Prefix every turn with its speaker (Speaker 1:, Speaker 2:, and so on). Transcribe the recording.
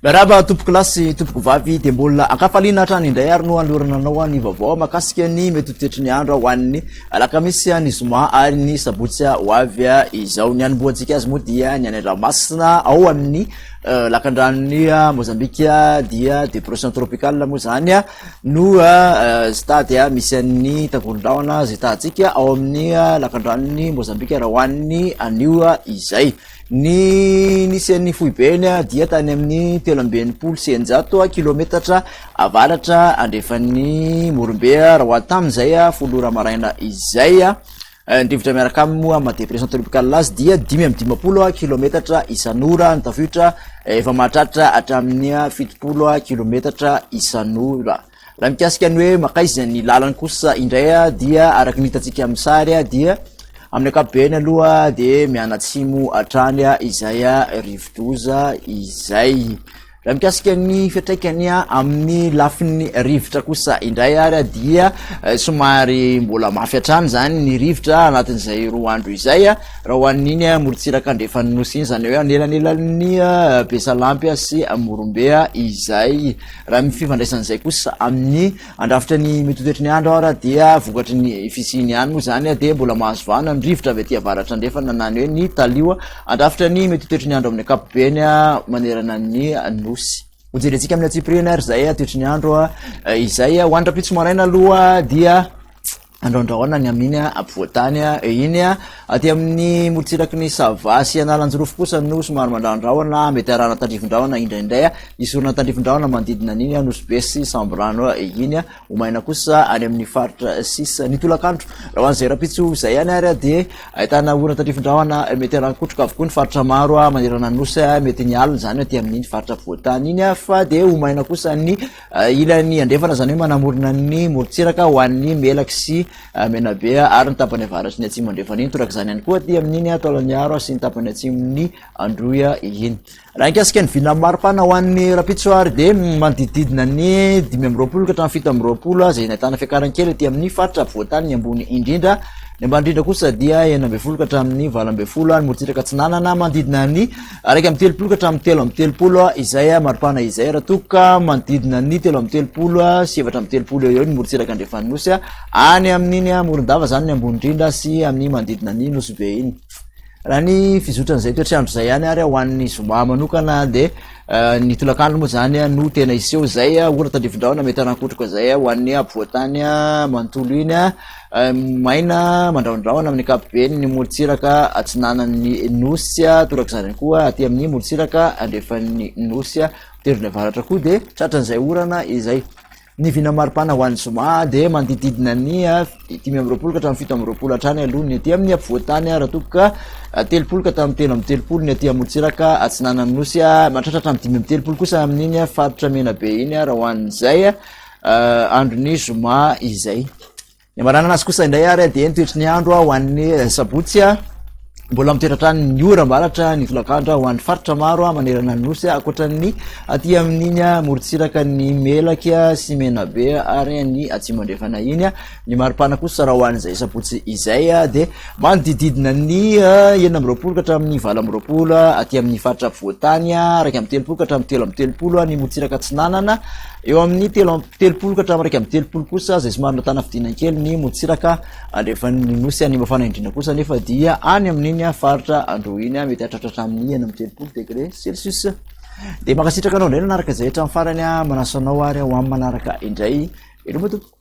Speaker 1: Miarahaba tompoko lahy sy tompoko vavy dia mbola ankafaliana hatrany indray ary no anolorana anao ny vaovao mahakasika ny mety ho toetry ny andro ho an'ny alakamisy, ny zoma ary ny sabotsy ho avy izao. Ny hanombohantsika azy moa dia ny any an-dranomasina ao amin'ny lakandranon'i Mozambika dia dépression tropicale moa izany no stade misy an'ny tangoron-drahona izay tahantsika ao amin'ny lakandranon'i Mozambika raha ho an'ny anio izay. Ny nisy an'ny foibeny dia tany amin'ny 663 kilometatra avaratra andrefan'ny Morombe raha ho tamin'izay 10 ora maraina izay. Ny rivotra miaraka aminy moa maha dépression tropicale azy dia 55 kilometatra isan'ora, ny tafiotra efa mahatratra hatramin'ny 70 kilometatra isan'ora. Raha mikasika ny hoe makaiza ny lalany kosa indray dia araka ny hitantsika amin'ny sary dia amin'ny ankapobeny aloha dia mianatsimo hatrany izay rivodoza izay. Raha mikasika ny fiantraikany amin'ny lafiny rivotra kosa indray ary dia somary mbola mafy hatrany izany ny rivotra anatin'izay 2 andro izay. Raha ho an'iny morontsiraka andrefan'ny nosy iny, izany hoe anelanelan'ny Besalampy sy Morombe izay. Raha ny fifandraisan'izay kosa amin'ny andrafitra ny mety ho toetry ny andro ara dia vokatry ny fisiany ihany moa izany dia mbola mahazo vahana ny rivotra avy aty avaratra andrefana na ny hoe ny talio andrafitra ny mety ho toetry ny andro amin'ny ankapobeny manerana ny nosy. Hojerentsika amin'ny antsipiriany ary izay toetry ny andro izay. Ho an'ny rahampitso maraina aloha dia Andraondraona ny amin'iny ampovoan-tany iny. Aty amin'ny morontsiraky ny Sava sy Analanjirofo kosa no somary mandrahondrahona, mety arahana tandrifin-drahona indraindray. Hisy orana tandrifin-drahona manodidina an'iny Nosy Be sy Sambirano iny. Ho maina kosa any amin'ny faritra sisa ny tolakandro. Raha ho an'izay rahampitso izay ihany ary dia ahitana orana tandrifin-drahona mety arahin-kotroka avokoa ny faritra maro manerana ny Nosy. Mety ny alina izany aty amin'iny faritra ampovoan-tany iny fa dia ho maina kosa ny Ilany andrefana, izany hoe manamorona ny morontsiraka ho an'ny Melaky sy Menabe ary ny tapany avaratry ny atsimo andrefana iny. Torak'izany ihany koa aty amin'iny Taolagnaro sy ny tapany atsimon'ny Androy iny. Raha mikasika ny vinan'ny maripana ho an'ny rahampitso ary dia manodidididina ny 25 ka hatramin'ny 27 izay nahitana fiakarany kely aty amin'ny faritra afovoan-tany ny ambony indrindra. Ny ambany indrindra kosa dia 16 ka hatramin'ny 18 ny morontsiraka atsinanana manodidina ny 31 ka hatramin'ny 33 izay maripana izay raha toa ka manodidina ny 33 sy 34 eo eo ny morontsiraka andrefan'ny nosy any amin'iny Morondava izany ny ambony indrindra sy amin'ny manodidina ny Nosy Be iny. Raha ny fizotran'izay toetr'andro izay ihany ary ho an'ny zoma manokana dia ny tolakandro moa izany no tena hiseho izay ora tandrifindrahona mety harankotroka izay ho an'ny ampovoan-tany manontolo iny. Maina mandrahondrahona amin'ny ankapobeny ny morontsiraka atsinanan'ny nosy, torak'izany ihany koa aty amin'ny morontsiraka andrefan'ny nosy, tendrony avaratra koa dia tratran'izay orana izay. Ny vina maripana ho an'ny zoma dia manodidididina ny 25 ka hatramin'ny 27 hatrany aloha ny aty amin'ny afovoan-tany raha toa ka 30 ka hatramin'ny 33 ny aty amorontsiraka atsinanan'ny nosy, mahatratra hatramin'ny 35 kosa amin'iny faritra Menabe iny raha ho an'izay andron'ny zoma izay. Ny hamaranana azy kosa indray ary dia ny toetry ny andro ho an'ny sabotsy. Mbola mitoetra hatrany ny oram-baratra ny tolakandro ho an'ny faritra maro manerana ny nosy ankoatran'ny aty amin'iny morontsiraka ny Melaky sy Menabe ary ny atsimo andrefana iny. Ny maripana kosa raha ho an'izay sabotsy izay dia manodidididina ny 26 ka hatramin'ny 28 aty amin'ny faritra afovoan-tany, 31 ka hatramin'ny 33 ny morontsiraka atsinanana. Eo amin'ny 33 ka hatramin'ny 31 kosa izay somary nahitana fidinana kely ny morontsiraka andrefan'ny nosy. Any mafana indrindra kosa anefa dia any amin'iny faritra Androy iny, mety hahatratra hatramin'ny 36 degré celsius. Dia mankasitraka anao indray nanaraka izay hatramin'ny farany, manasa anao ary ho amin'ny manaraka indray. Veloma tompoko.